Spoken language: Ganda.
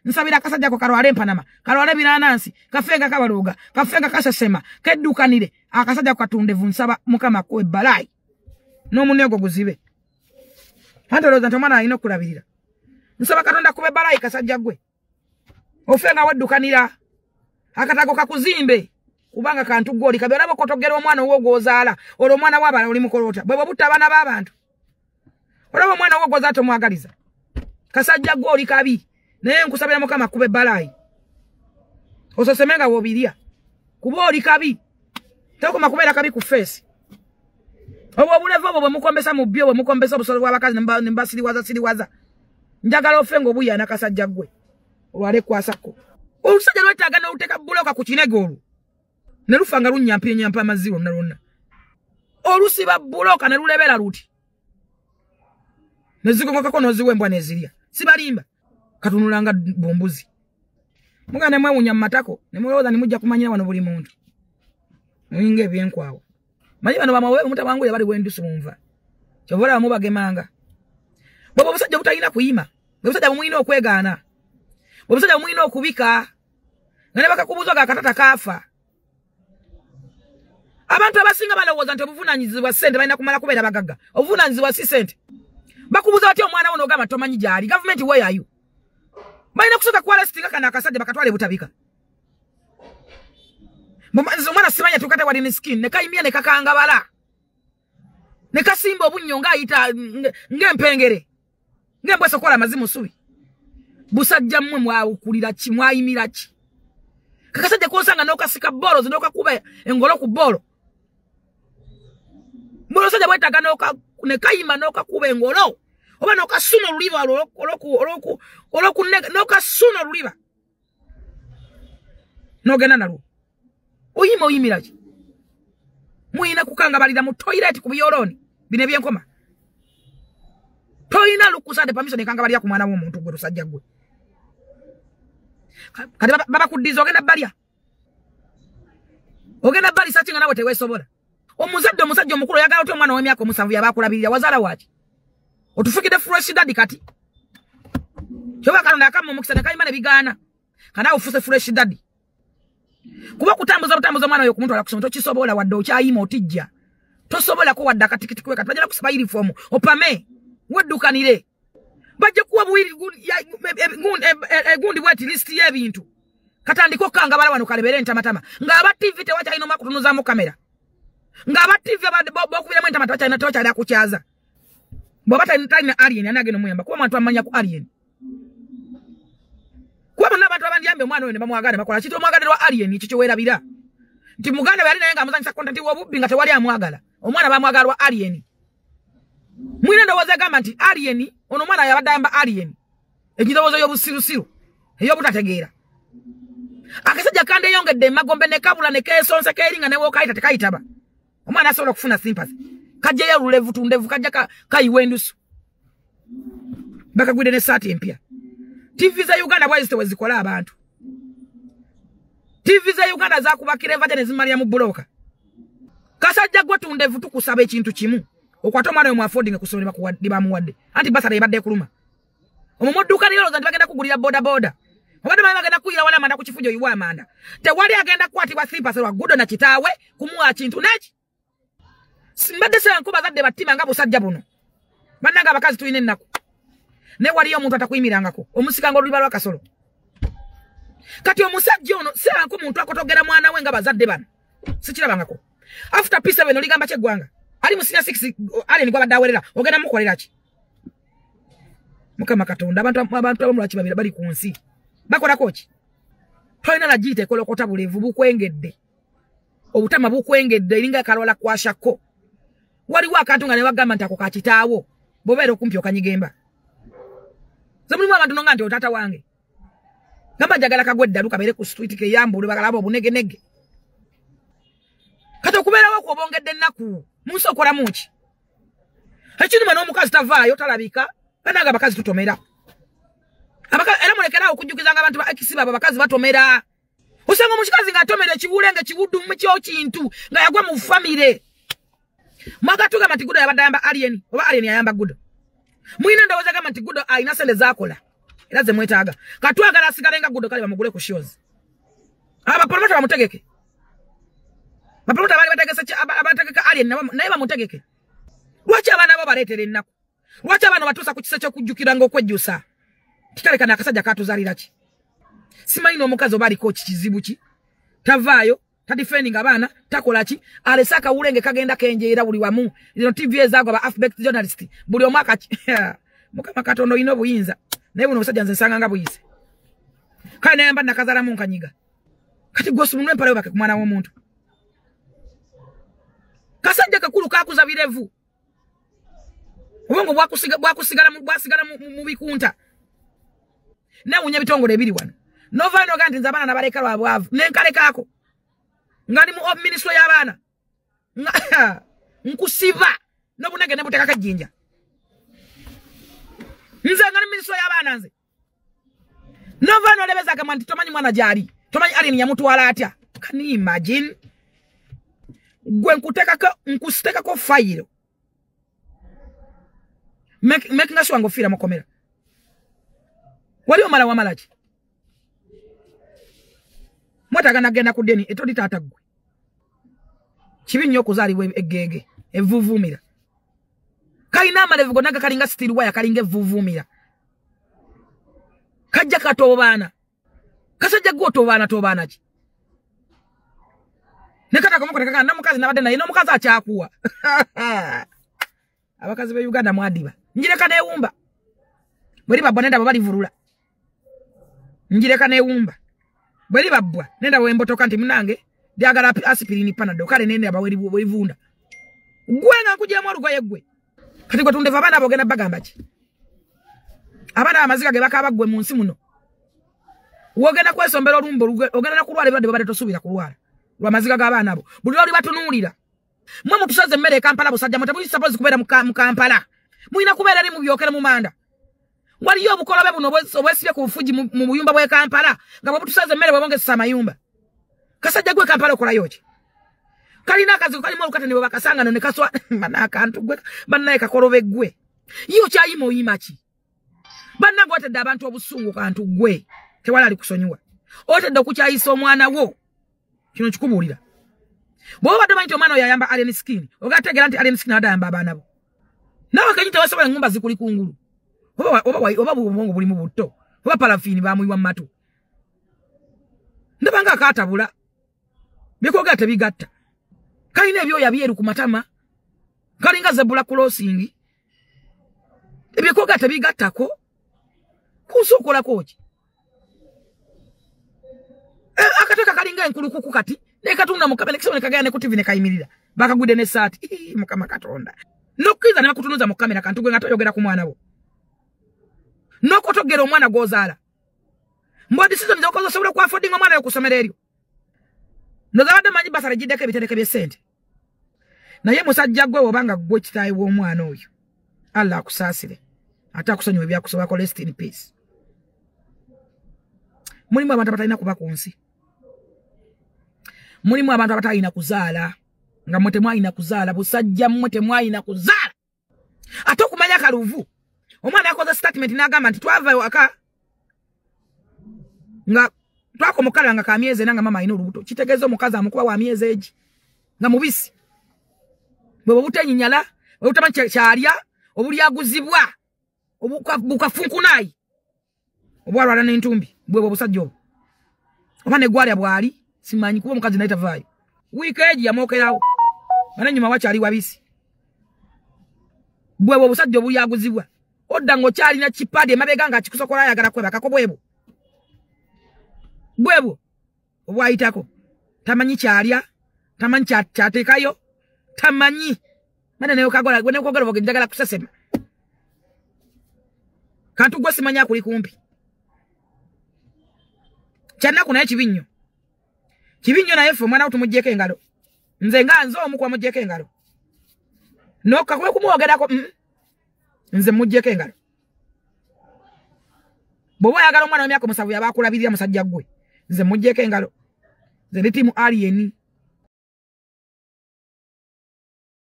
Nsabira akasajja ko kalwale empanama, kalwale biranansi, kafenga kabaluga, kafenga kasasema, keddukanire. Akasajja katundevu nsaba Mukama kuwe balai. N'omunego guzibe. Anti olowooza nti omwana alina okulabirira. Nsaba Katonda kube balai kasajja gwe. Ofenga weddukanira. Akatago kakuzimbe. Kubanga kantu goli kabi olaba okotogera omwana owo gw'ozaala, olwo omwana w'abalala oli mukolota. Bwe butta abaana b'abantu. Olaba omwana owo gw'ozaala tomwagaliza. Kasajja gwe oli kabi. Naye nkusabira Mukama kube balai. Ososemenga w'obirya. Kuba oli kabi. Tokoma kubeera kabi ku face. Obwo obulevu obwo bwe mukombesa mu byo, bwe mukombesa obusolo bw'abakazi ne mbasiriwaza siriwaza. Njagala ofe ng'obuyana kasajja gwe. Olwale kwasako. Olusajja lwetaaga n'oluteeka buloka ku kinege olwo. Ne lufa nga lunyampira nyampa amazzi lwonna lwonna. Olusiba buloka ne lulebera luti. Ne zigongokako n'oziwa embwa n'ezirya. Sibalimba. Katunulanga bumbuzi. Muganda mwewunya mu matako ne mulowooza ne mujja kumanyira wano buli muntu. Muyinga ebyenkwawa. Manyi bano bamawe mutabangu bali wendusu munva. Kyova olaba mubagemanga. Bw'oba obusajja obutalina kuyima, bwe busajja bumulina okwegaana. Bwe busajja bumulina okubika. Nga ne bakakubuuza ga katata kaafa. Abantu abasinga balowooza nti obuvunaanyizibwa ssente balina kumala kubeera bagagga. Obuvunaanyizibwa si ssente. Bakubuuza batya omwana wo n'ogamba tomanyi gy'ali. Gavumenti weeyayo. Balina kusooka kuarrestinga kano akasajja bakatwale Butabika. Omwana simanya tukate wali ne skin ne kayimya ne kakangabala. Ne kasimba obunnyo ng'ayita ng'empengere. Ng'embwa esokola amazzi mu ssubi. Busajja mmwe mwawukulira ki, mwayimira ki? Kakasajja k'osanga n'okasika bbolo n'okakuba engolo ku bbolo. Mbona omusajja bwetaaga ne kayima n'okakuba engolo. Oba n'okasuna oluliba n'okasuna oluliba. N'ogenda nalwo. Oyima oyimira ki? Muyina kukangabalira mu toilet ku byolooni bino ebyenkoma. Toyina lukusa de permission ekangabalira ku mwana w'omuntu gwe lusajja gwe. Kati babakuddiza ogenda balya. Ogenda balisa ki nga nawe teweesobola. Omuzadde omusajja omukulu oyagala otya omwana ow'emyaka 7 yaba akulabirira wazaala waaki? Otufukidde fresh daddy kati. Kyova Katonda akamma omukisa ne kayima ne bigaana. Kanaawe ofuuse fresh daddy. Kuba kutambuza butambuza omwana oyo okumutwala ku ssomero tokisobola wadde okyayima otijja. Tosobolako wadde akatikiti kwe kati bajja kusaba uniform opame weddukanire. Bajja kuwa gundi bweti list y'ebintu. Katandika okukangabala wano kalebere entamatama. Ng'aba TV tewakyalina omwa kutunuzaamu kamera. Ng'aba TV bokubiramu entama tewakyalina tewakyali akukyaza. Bw'oba talina alien ani agenda omuyamba kuba omuntu amanya ku alien. Kuba bonna abantu abandiyambye omwana oyo ne bamwagala bakola kintu omwagadde lwa alien ekyo kye weerabira. Nti muganda we yali naye ng'amuzanyisa content w'obubbi nga tewali amwagala. Omwana bamwagala lwa alien. Mwine ndowooza egamba nti alien ono omwana yabadde ayamba alien. Ekirowoozo y'obusirusiru ey'obutategeera. Akasajja kandeyongedde emagombe ne kabula ne keesonse keeri nga ne w'okayita tekayitaba. Omwana asobola okufuna sympathy. Kajjayo olulevu tundevu kajja kayiwa endusu. Bakagwidde n'essaati empya. TV za Uganda bwezi tewezikola abantu. TV za Uganda zakubakira evaja ne zimalira mu buloka. Kasajja gwe tundevu tukusaba ekintu kimu. Okwata omwana oyo mu affording kusomera bamuwadde. Anti basala ebadde ekuluma. Omumuddukanira olowooza nti bagenda kugulira boda boda. Obadde manyi bagenda kuyira wala amanda ku kifujo oyiwa amanda. Tewali agenda kukwatibwa sympathy lwa Gudo na kitaawe kumuwa kintu neki. Mbadde ssenko bazadde battima nga busajja buno. Bannange abakazi tulina ennaku. Ne waliyo omuntu atakuyimirangako omusikanga oluliba lwa kasolo. Kati omusajja ono ssenko muntu akotogera mwana we nga bazadde bano. Sikirabangako. After P7 oligamba kyeggwanga. Ali mu senior 6 alien gwabadde awerera ogenda mukolera ki? Mukama Katonda abantu abamu lwaki babiri bali ku nsi. Bakolako ki? Tolina lagiyita ekolokota bulevu bukwengedde. Obutama bukwengedde eringa kalwala kwashako. Waliwo akantu nga ne bagamba nti ako ka kitaawo. Bw'obeera okumpi okanyigemba. Nze mulimu abantu nonga nti otaata wange. Gamba njagala kagwe eddalu kabeere ku street keyambule bakalaba obunegenege. Kati okubeerawo kw'obongedde ennaku mu nsi okolamu ki? Ekinuma n'omukazi tavaayo talabika. Bannange abakazi tutomera. Era mulekeraawo okujjukizanga abantu ba ex baabwe abakazi batomera. Osanga omukazi ng'atomera ekiwule nga kiwuddu mu kyo kintu nga yagwa mu famire. Mwakatugamba nti Gudo yabadde ayamba alien oba alien yayamba Gudo. Mwina ndowooza gamba nti Gudo alina ssente z'akola. Era ze mwetaaga. Katwagala asigale nga gudo kale bamugule ku shows. Abapromota bamutegeke. Bapromota bali bategese abategeka alien naye bamutegeke. Lwaki abaana bo baleetera ennaku? Lwaki abaana batuusa ku kisa ky'okujjukira ng'okwejjusa? Kikalekana akasajja katuzaalira ki? Simanyi n'omukazi oba aliko kizibu ki? Tavaayo, tadefending abaana, takola ki? Alese akawulenge kagenda kenjeera buli wamu. Zino TV ezaagwa ba Afbex journalist buli omu akaki. Mukama Katonda olina obuyinza. Naye buno obusajja nze nsanga nga buyise. Kale naye mba nakazaalamu nkanyiga. Kati gwe osumulwe empale webake ku mwana w'omuntu. Kasajja kakulu kakuza birevu. Obwongo bwakusigala mu bikunta. Nawunya bitongole ebiri wano. Novaayo n'ogamba nti nze abaana nabaleka lwa bwavu. Ne nkalekaako. Nga ndi mu ministry y'abaana. Nkusiba n'obunage ne buteekako ejjinja. Nze nga ndi ministry y'abaana nze. Novaayo n'olebeza agamba nti tomanyi mwana gy'ali. Tomanyi alien yamutwala atya. Can you imagine? Gwe nkutekako fayiro. Making sure ng'ofiira mukomera. Wali omala wamala ki? Mwetaaga nagenda ku ddeni etoli taata ggwe. Kibi nnyo okuzaalibwa eggeege evvuuvuumira. Kalina amalevu gonna gakalinga steel wire, kalinga evvuuvuumira. Kajja katoobaana. Kasajja gwe otoobaana toobaana ki? Ne kata kamukono n'omukazi nabadde naye n'omukazi akyakuwa. Abakazi b'e Uganda mwadiba. Njireka neewumba. Bwe libabbwa nenda bwe balivulula. Njireka neewumba. Bwe libabbwa nenda bwe mbotoka nti munnange lyagala aspirin panadol kale nenda bwe livunda. Gwe nga nkugyamu olugoye ggwe. Kati gwe tundeva abaana b'ogenda bagamba ki? Abaana amaziga ge bakaaba ggwe mu nsi muno. Wogenda kwesombera olumbe ogenda na kulwala ebirwadde babadde tosuubira kulwala. Lwa maziga g'abaana abo. Buli lwali batunuulira. Mwe mutusaze emmere e Kampala busajja mwe temuli supposed kubeera mu Kampala. Mulina kubeera eri mu byokere mu manda. Waliyo obukolobe buno obwesibye ku bufugi mu buyumba bw'e Kampala nga bwe butusaze emmere bwe bongezesa amayumba. Kasajja gwe Kampala okolayo ki? Kalina akazigo kalimu olukata ne bwe bakasanga no ne kaswa bannaakantu gwe bannaye kakolobe ggwe. Ye okyayima oyima ki? Bannange otedde abantu obusungu kantu ggwe tewali alikusonyiwa. Otedde okukyayisa omwana wo. Kino kikubuulira. Bw'oba obadde omanyi nti omwana oyo ayamba alien skin, ogategeera nti alien skin abadde ayamba abaana bo. Naawe kennyini tewasobola engumba zikuli kungulu. Oba obwongo bulimu butto. Oba parafiini baamuyiwa mu matu. Ndaba nga akaatabula. Byekwogera tebigatta. Kalina ebyoya byeru ku matama. Kalinga zebula crossing. Ebyekwogera tebigattako. Ku nsi okolako ki? Akateeka kalinga enkulukuku kati. Ne katunda mu kamera kisema ne kagaya ne ku TV ne kayimirira. Bakagudde n'essaati. Mukama Katonda. N'okkiriza ne bakutunuza mu kamera kantu gwe nga toyogera ku mwana wo. N'okotogera omwana gw'ozaala. Mbwa decision z'okoze osobola okuaffordinga omwana yo ku ssomero eryo. Ndowooza badde manyi basala egiddeko ebitereke by'essente. Naye musajja gwe bw'oba nga ggwe kitaawe w'omwana oyo. Allah akusaasire. Ate akusonyiwe ebyakusobako, rest in peace. Mulimu abantu abatalina kuba ku nsi. Mulimu abantu abatalina kuzaala. Nga mmwe temwalina kuzaala, busajja mmwe temwalina kuzaala. Ate okumanya kaluvu. Omwana yakoze statement n'agamba nti twava ewaka nga twakomukala nga ka myezi ena nga mama alina olubuto. Kitegeeza omukazi amukuba wa myezi egi nga mubisi. Bwe butenyinyala, bwe butamanyi kyalya, obulyaguzibwa, bukafunkunayi. Obwalwala n'entumbi, bwe obusajja obwo. Oba ne gwalya bwali, simanyi kuba omukazi naye tavaayo. Wiiki egi yamwokerawo. Nga n'ennyuma wakyali wabisi. Bwe obusajja obulyaguzibwa. Odda ng'okyalina kipaadi emabega nga kikusokola ayagala kwebakako bwebwo. Bwebwo obwayitako. Tamanyi kyalya, tamanyi kyateekayo, tamanyi. Mana naye okagola, gwe n'okogera oba njagala kusesema. Kantu gwe simanyi akuli kumpi. Kyannaku naye kibi nnyo. Kibi nnyo naye ffe omwana wo tumuggyeko engalo. Nze nga nze omu kwamuggyeko engalo. N'okka kumwogerako nze muggyeko engalo. Bw'oba oyagala omwana w'emyaka 7 yaba akulabirira musajja ggwe. Nze muggyeko engalo. Nze ndi ttiimu alien.